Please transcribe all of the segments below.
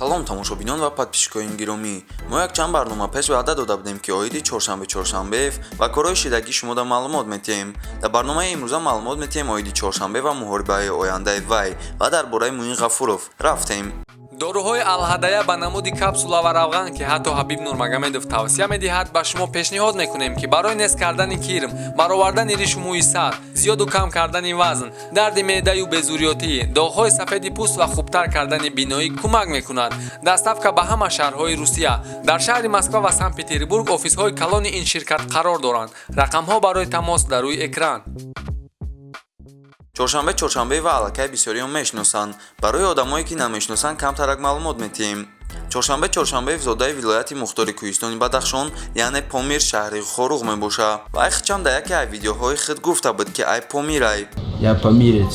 Салом, тамошобинон ва подписчикои гиромӣ. Мо якчанд барнома пеш ваъда дода будем, ки оиди Чоршанбе Чоршанбеев ва корҳои шидагӣ шумода маълумот метиҳем. Дар барномаи имрӯза маълумот метиҳем оиди Чоршанбе ва муҳорибаи ояндаи вай ва дар бораи Муин Ғафуров. Рафтем. Доруҳои Алҳадая ба намуди капсула ва равған, ки ҳатто Ҳабиб Нурмагомедов тавсия медиҳад, ба шумо пешниҳод мекунем, ки барои нест кардани кирм, баровардани ришу мӯи сар, зиёду кам кардани вазн, дарди меъдаю безурётӣ, доғҳои сафеди пӯст ва хубтар кардани биноӣ кӯмак мекунад. Доставка ба ҳама шаҳрҳои Русия. Дар шаҳри Москва ва Санкт Петербург офисҳои калони ин ширкат қарор доранд. Рақамҳо барои тамос дар рӯи экран. Чоршанбе Чоршанбеева аллакай бисёриён мешиносанд. Барои одамое, ки намешиносанд, камтарак маълумот метиҳем. Чоршанбе Чоршанбеев зодаи вилояти мухтори кӯҳистони Бадахшон, яъне Помир, шаҳри Хоруғ мебошад. Вай хичам дар яке аз видеоҳои худ гуфта буд, ки ай Помирай. Я памирец.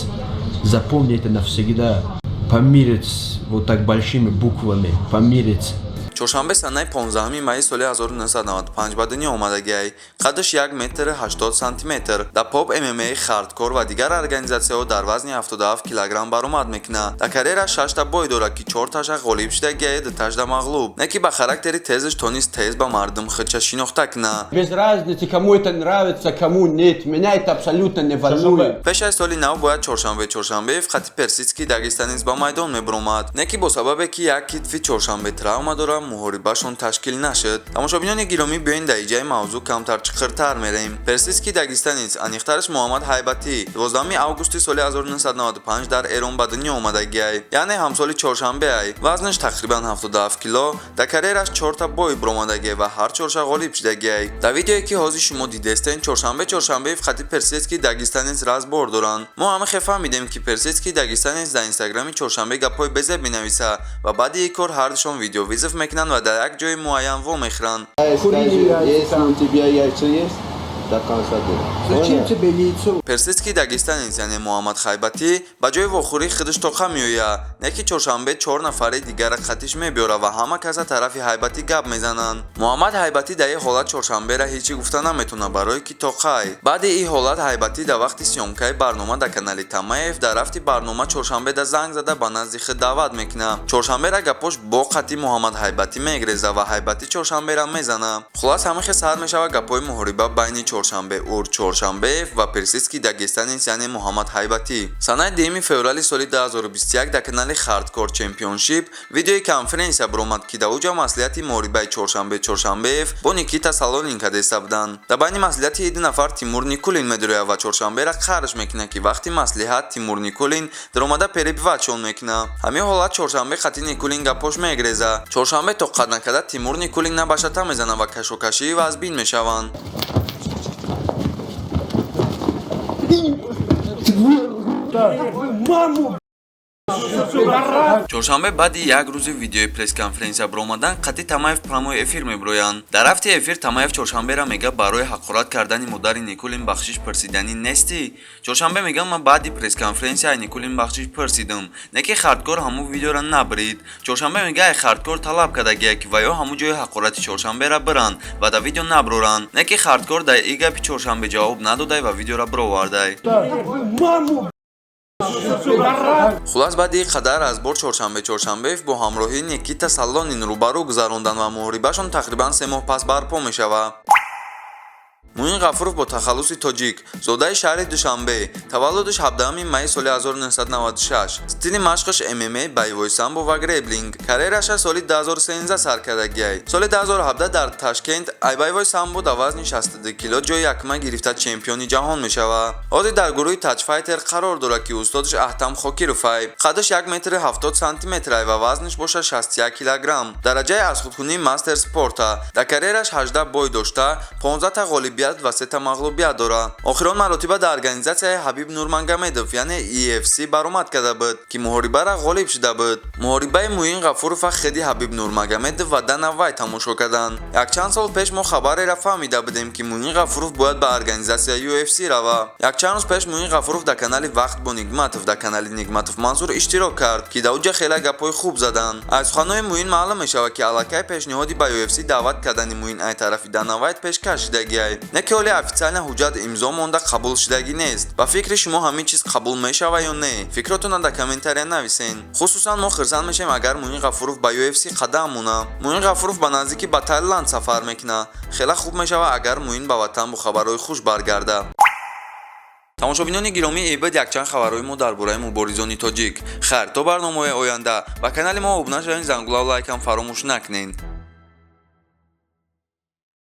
Запомни это навсегда. Памирец, вот так большими буквами. Памирец. Чоршанбе санаи 15 майи соли 1995 ба дунё омадагиай. Қадаш 1 метр 80 сантиметр. Дар Поп ММА, Хардкор ва дигар организатсияҳо дар вазни 77 килограмм баромад мекунад. Дар карьера шашта бой дорад, ки чорташа ғолиб шудагиай, дуташда мағлуб. Не ки ба характери тезаш тонист тез ба мардум худша шинохта кунад. Без разницы, кому это нравится, кому нет. Меня это абсолютно не волнует. Пеш аз соли нав бояд Чоршанбе Чоршанбеев қати персидский дагестанец ба майдон мебуромад, не ки бо сабабе ки як китфи Чоршанбе травма дорад, муҳорибашон ташкил нашуд. Тамошобинони гиромӣ, биёин дар иҷаи мавзӯъ камтар чиқиртар мерем. Персидский дагестанец, аниқтараш Муҳаммад Ҳайбатӣ, 12 августи соли 1995 дар Эрон ба дунё омадагиай, яъне ҳамсоли Чоршанбеай. Вазнаш тақрибан 77 кило. Дар карьераш чорта бой буромадагиай ва ҳар чорша ғолиб шудагиай. Дар видеое, ки ҳозир шумо дидестен, Чоршанбе Чоршанбеев қати персидский дагестанец разбор доранд. Мо ҳама хе фаҳмидем, ки персидский дагестанец дар инстаграми Чоршанбе гапҳои безеб менависа ва баъди ин кор ҳардушон видеовызов мекунанд ва дар як ҷои муайян вомехӯранд. Скажи, если у тебя яйца есть, до конца дела. Зачем тебе яйцо? Персидский дагестанец, яъне Муҳаммад Хайбатӣ, ба ҷои вохӯрӣ худаш тоқа меояд, не ки Чоршанбе чор нафари дигара қатиш мебиёрад ва ҳама каса тарафи Ҳайбатӣ гап мезананд. Муҳаммад Ҳайбатӣ дар ин ҳолат Чоршанбера ҳечӣ гуфта наметавонад, барое ки тоқай. Баъди ин ҳолат Ҳайбатӣ дар вақти съёмкаи барнома дар канали Тамаев дар рафти барнома Чоршанбеда занг зада, ба назди худ даъват мекунад. Чоршанбера гапош бо қати Муҳаммад Ҳайбатӣ мегрезад ва Ҳайбатӣ Чоршанбера мезанад. Хуллас, ҳамихе сар мешавад гапҳои муҳориба байни Чоршанбе Ур Чоршанбеев ва персидский дагестанец, яъне Муҳаммад Ҳайбатӣ. Санаи 2 феврали соли 2021 дар канали Хардкор Чемпионшип видеои конференсия баромад, ки дар уҷа маслиҳати муҳорибаи Чоршанбе Чоршанбеев бо Никита Салонин кадеста буданд. Дар байни маслиҳати ду нафар Тимур Никулин медурояд ва Чоршанбера қарш мекунад, ки вақти маслиҳат Тимур Никулин даромада перебивать-шон мекунад. Ҳамин ҳолат Чоршанбе қати Никулин гапош мегрезад. Чоршанбе тоқат накарда, Тимур Никулин башата мезанад ва кашокашии вазбин мешаванд. Маму! Чоршанбе баъди як рӯзи видеои пресс-конференсия баромадан қати Тамаев прямой эфир мебироянд. Дар рафти эфир Тамаев Чоршанбера мега: «Барои ҳақорат кардани модари Никулин бахшиш пурсиданӣ нестӣ?» Чоршанбе мега: «Ман баъди пресс-конференсия Никулин бахшиш пурсидам, не ки Хардкор ҳамун видеора набрид». Чоршанбе мега, ай Хардкор талаб кардагия, ки ва ё ҳамун ҷои ҳақорати Чоршанбера биранд ва дар видео наброранд, не ки Хардкор дар и гапи Чоршанбе ҷавоб надодай ва видеора бировардай. Маму! Хуллас, баъди қадар разбор Чоршанбе Чоршанбеев бо ҳамроҳии Никита Салонин рӯбарӯ гузаронданд ва муҳорибашон тақрибан 3 моҳ пас барпо мешавад. Муин Ғафуров бо тахаллуси Тоҷик, зодаи шаҳри Душанбе, таваллудаш 17 майи соли 1996, стили машқаш ММА, боевой самбо ва греплинг. Карьераша соли 2013 сар кардагиай. Соли 2017 дар Ташкент ай боевой самбо дар вазни 62 кило ҷои якума гирифта, чемпиони ҷаҳон мешавад. Ҳозир дар гурӯҳи Таҷфайтер қарор дорад, ки устодаш Аҳтам Хокировай. Қадаш 1 метри 70 сантиметрай ва вазнаш бошад 61 килограмм. Дараҷаи аз худкунии мастер спорта. Дар карьераш 18 бой дошта, 15 ғолибият ва сета мағлубият дорад. Охирон маротиба дар организатсияи Ҳабиб Нурмагомедов, яъне EFC, баромад карда буд, ки муҳорибара ғолиб шуда буд. Муҳорибаи Муин Ғафурова хеди Ҳабиб Нурмагомедов ва Дана Вайт тамошо карданд. Якчанд сол пеш мо хабареро фаҳмида будем, ки Муин Ғафуров бояд ба организатсияи UFC равад. Якчанд рӯз пеш Муин Ғафуров дар канали «Вақт бо Нигматов» дар канали Нигматов Мансур иштирок кард, ки дар уҷа хеле гапҳои хуб заданд. Аз суханҳои Муин маълум мешавад, ки аллакай пешниҳоди ба UFC даъват кардани Муин ай тарафи Дана Вайт пешкаш шудагиай. Не ки ҳоле официально ҳуҷҷат имзо монда, қабул шудагӣ нест. Ба фикри шумо, ҳамин чиз қабул мешава ё не? Фикротонро дар комментария нависен. Хусусан мо хирсанд мешавем, агар Муин Ғафуров ба UFC қадам монад. Муин Ғафуров ба наздикӣ ба Тайланд сафар мекунад. Хеле хуб мешавад, агар Муин ба ватан бо хабарҳои хуш баргардад. Тамошобинони гиромӣ, ин буд якчанд хабарҳои мо дар бораи муборизони тоҷик. Хайр, то барномаҳои оянда. Ба канали мо обуна шавед, зангулаву лайкам фаромӯш накунед.